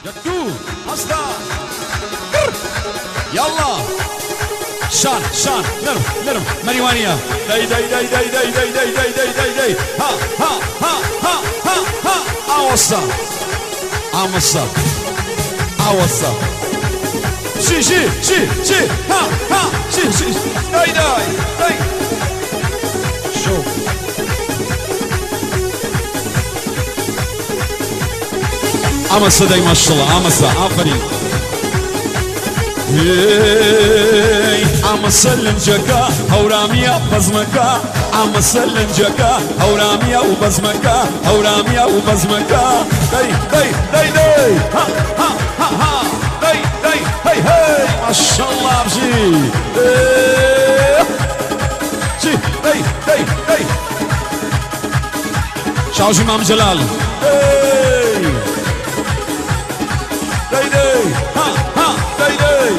یەک دوو هەستا یاڵڵا شان شان نەرم نەرم مەریوانیە دەی دەی دەی دەی دەی دەی دەی دەی دەی دەی دەی ها ها ها ها ها ها ئاوەستا ئامەستا ئاوەستا شی شی شی شی ها ها شی شی دەی دەی دەی شو ئامەستا دەی ماشەڵڵا ئامەستا ئافەرین ئامەسە لنجەکە هەورامیە بەزمەکە ئامەسە لنجەکە هەورامیە و بەزمەکە هەورامیە و بەزمەکە دەی دەی دەی دەی ها ها ها ها دەی دەی هەی هەی ماشەڵڵا بژی چی دەی دەی دەی شاوژی مام جەلال دەی دەی دەی ها ها دەی دەی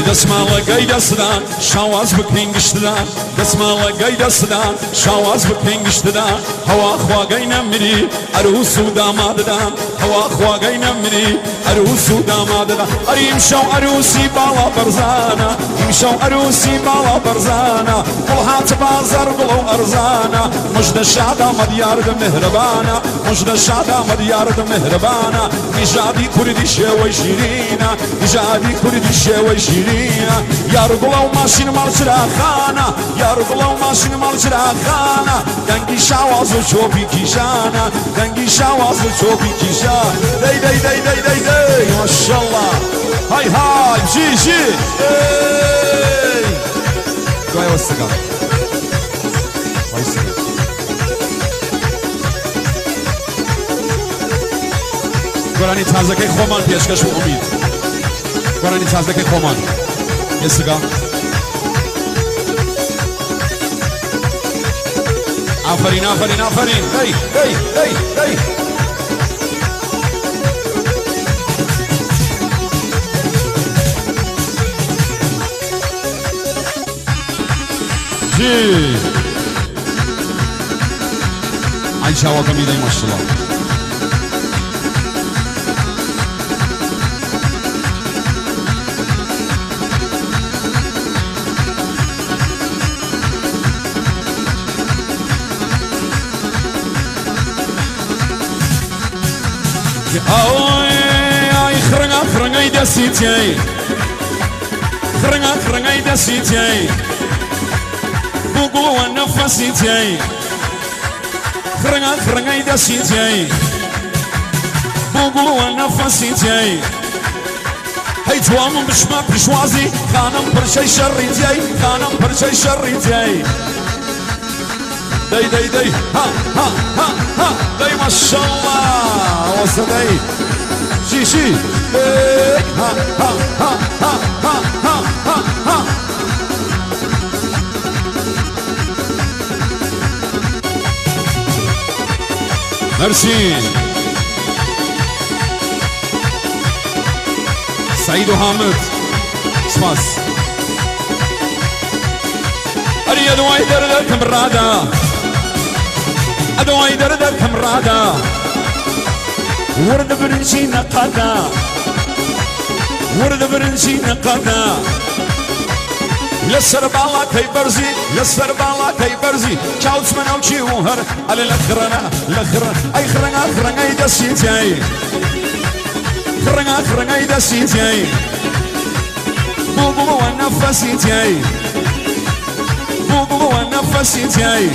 دەسماڵەکەی دەستدان شاواز بکەین گشتدان دەسماڵەکەی دەستدان شاواز بکەین گشتدان هەوا خواگەی نەمری عەروس و داماددان هەوا خواگەی نەمری عەروس و داماددان ئەری ئیمشەو عەروسی باڵا بەرزانە ئیمشەو عەروسی باڵا بەرزانە گوڵ هات بازار گوڵ و ئەرزانە مژدە شادامەد یاردە مهرەبانە مژدە شادامەد یاردە مهرەبانە نژادی کوردی شێوەی شیرینە نژادی کوردی شێوەی شیرینە یار گوڵە و ماشین ماڵ چراخانە یار گوڵە و ماشین ماڵ چراخانە دەنگی شاواز و چۆپی کیشانە دەنگی شاواز و چۆپی کیشان دەی دەی دەی دەی دەی دەی ماشەڵڵا های های ژی ژی ئەی دوای وەستەکە وایسەکە گۆرانی تازەکەی خۆمان پێشکەش و ئومید گۆرانی تازەکەی خۆمان ئێسگا ئافرین ئافرین ئافرین دەی دەی دەی دەی جی ئای چاوەکەمی دەی ماشەڵڵا ئای خڕنگا خڕنگای دەستی تێی خڕنگا خڕنگای دەستی تێی بوو نەفەسی تێی خڕنگا خڕنگای دەستی تێی بوو نەفەسی تێی هەی جوامم بشمە پیشوازی خانم پرچەی شەڕی تێی خانم پرچەی شەڕی تێی دەی دەی دەی ها ها ها ها دەی ماشەڵڵا وەسە دەی شی شی دەی ها ها ها ها ها ها ها ها مەرسی سعید و حامد سپاس ئەری ئەدوای دەردەکەم ڕادا ئەدوای دەردەکەم ڕادا وردە برنجی نەقادا وردە برنجی نەقادا لەسەر باڵاکەی بەرزی لەسەر باڵاکەی بەرزی چاوچمە ناو چی و هەر ئەلێ لە خڕەنە لە خڕە ئەی خڕەنگا خڕەنگای دەستی تیای خڕەنگا خڕەنگای دەستی تیای بوو بووە نەفەسی تیای بوو بووە نەفەسی تیای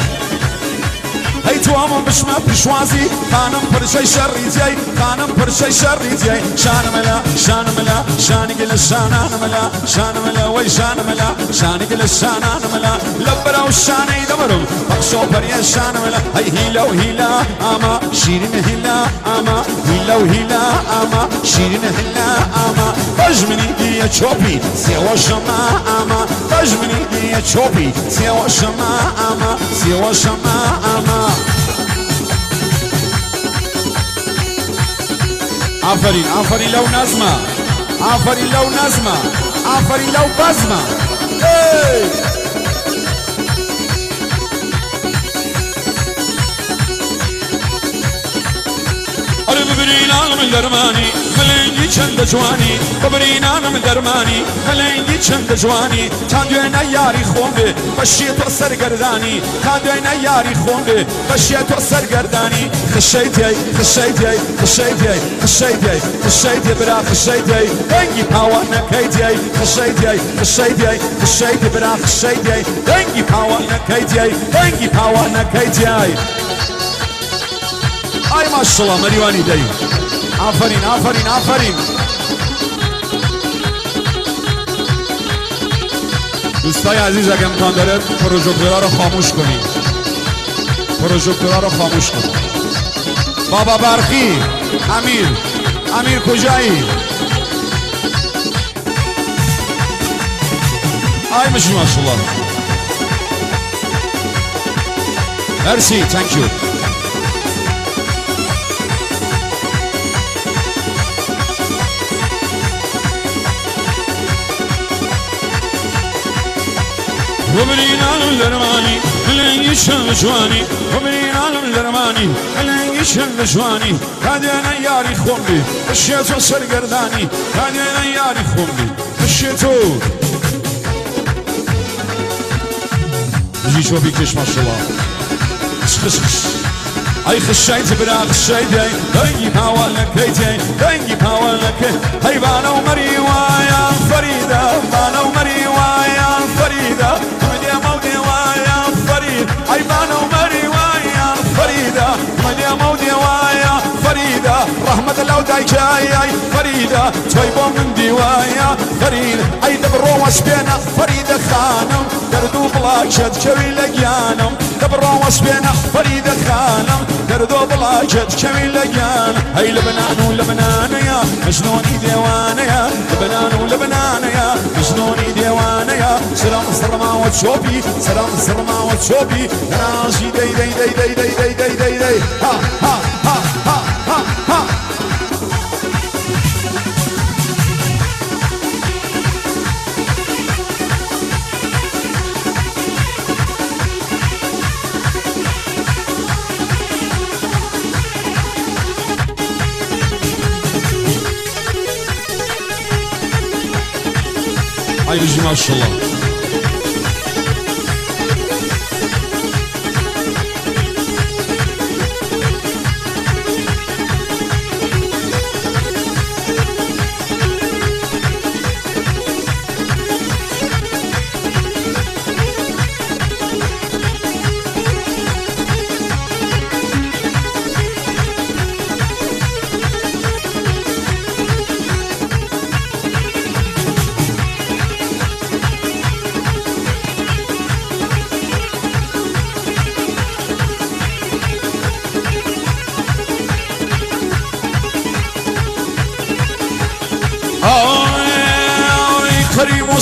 هەی توامم بشمە پیشوازی خانم پرچەی شەڕی تیای خانم پرچەی شەڕی تیای شانمەلا شانمەلا شانگە لە شانانمەلا شانمەلا وەی شانمەلا شانگە لە شانانمەلا لە بەرەو شانەی دەبرم بەخشۆ پەریە شانمەلا هەی هیلە و هیلا ئاما شیرین هیلا ئاما هیلە و هیلا ئاما شیرین هیلا ئاما بەژمنی دیە چۆپی سێوە شەما ئاما بەژمنی دیە چۆپی سێوە شەما ئاما سێوە شەما ئاما ئافەرین ئافەرین لەو نەزمە ئافەرین لەو نەزمە ئافەرین لەو بەزمە ئەی! ببرینانم دەرمانی ملێنگی چەندە جوانی ببرینانم دەرمانی ملێنگی چەندە جوانی تا دوێنە یاری خۆم بێ بەشیە تۆ سەرگەردانی تا دوێنە یاری خۆم بێ بەشیە تۆ سەرگەردانی خشەی تێی خشەی تێی خشەی تێی خشەی تێی خشەی تێ برا خشەی تێی دەنگی پاوانەکەی تێی خشەی تێی خشەی تێی خشەی تێ برا خشەی تێی دەنگی پاوانەکەی تێی دەنگی پاوانەکەی تێی ئای ماشەڵا مەریوانی دەی ئافەرین ئافەرین ئافەرین دوستای عزیز اگه امکان داره پروژکتورا رو خاموش کنید. پروژکتورا رو خاموش کنید. بابا برخی امیر امیر کجایی؟ آی مشی ماشاءالله. مرسی thank you. وبرینانم دەرمانی ملێنگی چەند جوانی وبرینانم دەرمانی ملێنگی چەند جوانی تا دێنە یاری خۆم بێ بشێ تۆ سەرگەردانی تا دێنە یاری خۆم بێ بشێ تۆ بژی چۆپی کش ماشەڵا خش خش خش ئەی خشەیت برا خشەیت دەنگی پاوانەکەی تێ دەنگی پاوانەکەی هەی بانە و مەریوایان فەریدە بانە و مەریوایان فەریدە ئەی بانە و مەریوایان فەریدە مەدێمە و دێوایە فەریدە ڕەحمەتە لەو دایکایای فەریدە تۆی بۆ من دیوایە فەرید ئەی دەبڕۆوە سپێنە فەریدە خانم دەرد و بڵاکەت کەوی لە گیانم دەبڕۆوە سپێنە فەریدە خانم دەرد و بڵاکەت کەوی لە گیان ئەی لبنان و لبنانەیە مەجنونی دێوانەیە لبنان و لبنانەیە مەجنونی دێوانەیە سەرم سڕماوە چۆپی سەرم سڕماوە چۆپی نازی دەی دەی دەی دەی دەی دەی دەی دەی دەی ها ها ها ها ها ها ئای بژی ماشەڵڵا.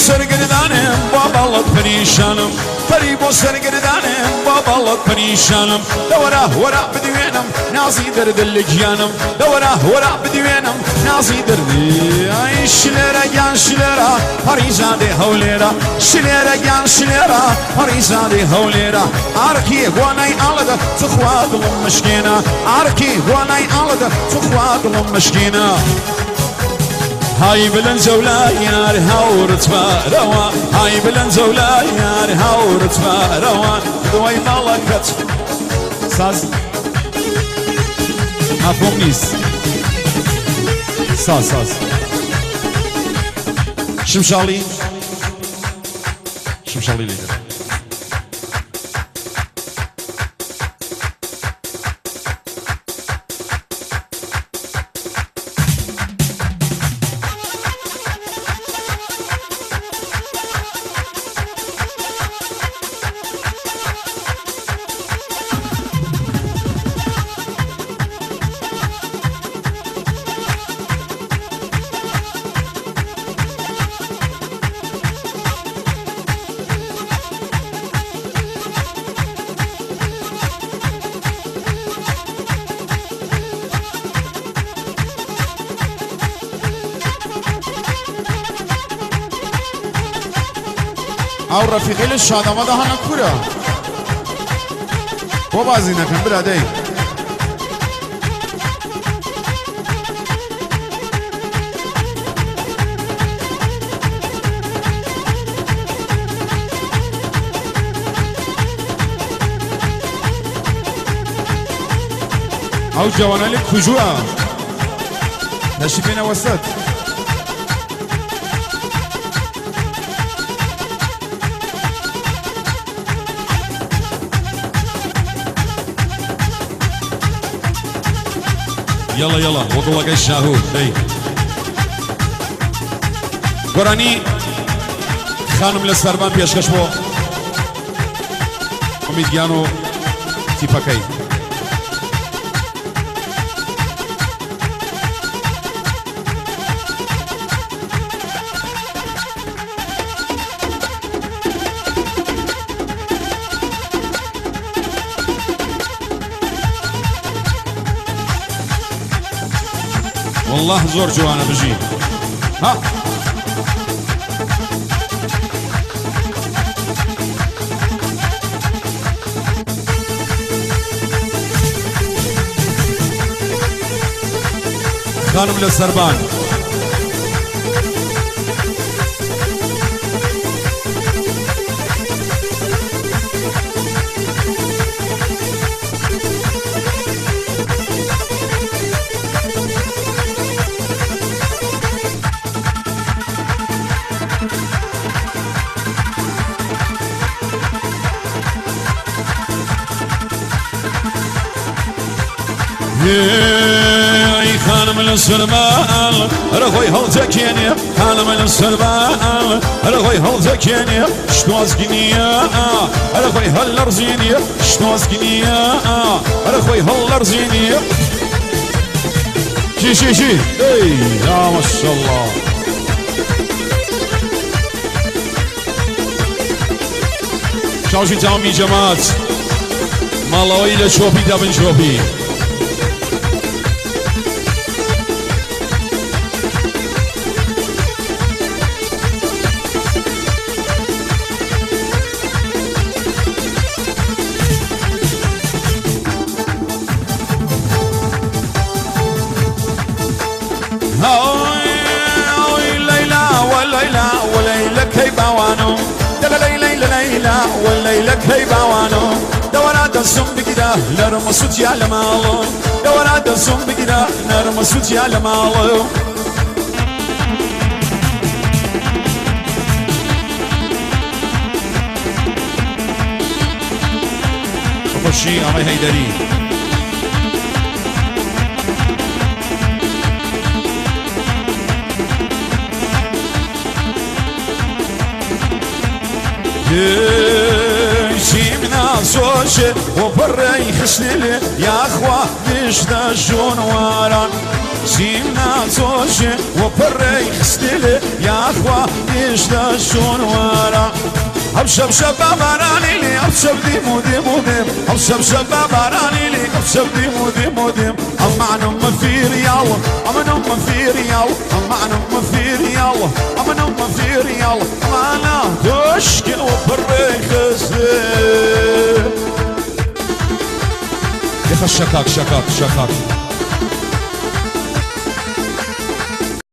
سەرگردانم با باڵت پەریشانم فەری بۆ سەرگردانم با باڵت پەریشانم دەوەرە وەرە بدوێنم نازی دەردە لە گیانم دەوەرە وەرە بدوێنم نازی دەردی ئای شلێرە گیان شلێرە پەریزادێ هەولێرە شلێرە گیان شلێرە پەریزادێ هەولێرە ئارکی گوانای ئاڵەدە تخوا دڵم مشکێنە ئارکی گوانای ئاڵەدە تخوا دڵم مشکێنە هاي بلنزولا يار هاور تفاروا هاي بلنزولا يار هاور تفاروا دوي ملكت ساز مفهوم نیست ساز ساز شمشاڵی شمشاڵی لێدە ئەو ڕەفیقی لە شادەمەدا هەنە کورە بۆ بازی نەکەن برا دەی. ئەو جەوانەلی کوژووە تەشریف بێنە وەسەت. يلا يلا وگوڵەکەی شاهوو دەی گۆرانی خانم لە سەربان پێشکەش بۆ ئومید گیان و تیپەکەی. والله زۆر جوانە بژی. ها خانم لە سەربان. ای خانم لە سەربان ڕەخۆی هەڵجەکێنێ، خانم لە سەربان ڕەخۆی هەڵجەکێنێ، شتوازگینیە ڕەخۆی هەڵلەرزینیە، شتوازگینیە ڕەخۆی هەڵلەرزینیە. شي شي شي اي يا ما شاء الله. شاوشی تامی جەماعەت ماڵەوەی لە چۆپی دەبن چۆپی. ليلى وليلى كي باوانو دلا ليلى ليلى وليلى كي باوانو دورا دسم بكدا لرمسوت يا لمالو دورا دسم بكدا نرمسوت يا لمالو. خوشی آقای حیدری. جيبنا زوجي وبري خسلي يا اخوة ليش جون ورا. جيبنا زوجي وبري خسلي يا اخوة ليش جون ورا. ابشب شباب راني لي ابشب ديم وديم وديم ابشب شباب راني لي ابشب ديم وديم وديم. اما نم في ريال اما نم في ريال اما نم في ريال اما نم في ريال انا تشكي وبري خسلي. يا شكاك شكاك شكاك.